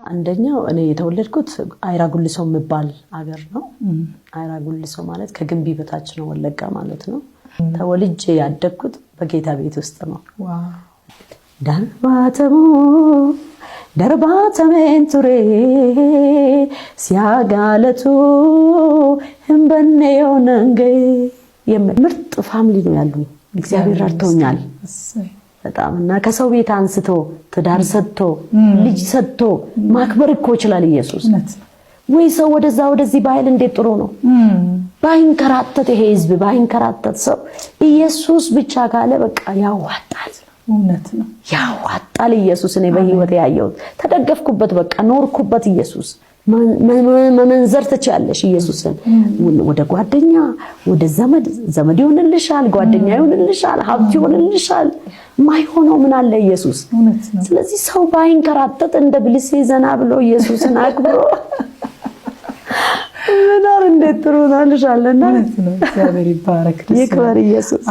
አንደኛው እኔ የተወለድኩት አይራ ጉሊሶ የሚባል አገር ነው። አይራ ጉሊሶ ማለት ከግንቢ በታች ነው፣ ወለጋ ማለት ነው። ተወልጄ ያደግኩት በጌታ ቤት ውስጥ ነው። Darbatamu darbatameen ture ሲያጋለቱ ህንበኔ የሆነንገ ምርጥ family ነው ያሉኝ። እግዚአብሔር ረድቶኛል በጣም። እና ከሰው ቤት አንስቶ ትዳር ሰጥቶ ልጅ ሰጥቶ ማክበር እኮ ይችላል ኢየሱስ። ወይ ሰው ወደዛ ወደዚህ ባይል እንዴት ጥሩ ነው። ባይንከራተት፣ ይሄ ህዝብ ባይንከራተት፣ ሰው ኢየሱስ ብቻ ካለ በቃ ያዋጣል። እውነት ነው። ያዋጣል ኢየሱስ። እኔ በህይወት ያየሁት ተደገፍኩበት፣ በቃ ኖርኩበት። ኢየሱስ መመንዘር ትችያለሽ። ኢየሱስን ወደ ጓደኛ፣ ወደ ዘመድ፣ ዘመድ ይሆንልሻል፣ ጓደኛ ይሆንልሻል፣ ሀብት ይሆንልሻል። ማይሆነው ምን አለ ኢየሱስ? ስለዚህ ሰው ባይንከራተት እንደ ብልሴ ዘና ብሎ ኢየሱስን አክብሮ መኖር እንዴት ጥሩ ነው እልሻለሁ። እግዚአብሔር ይባረክ፣ ይክበር ኢየሱስ።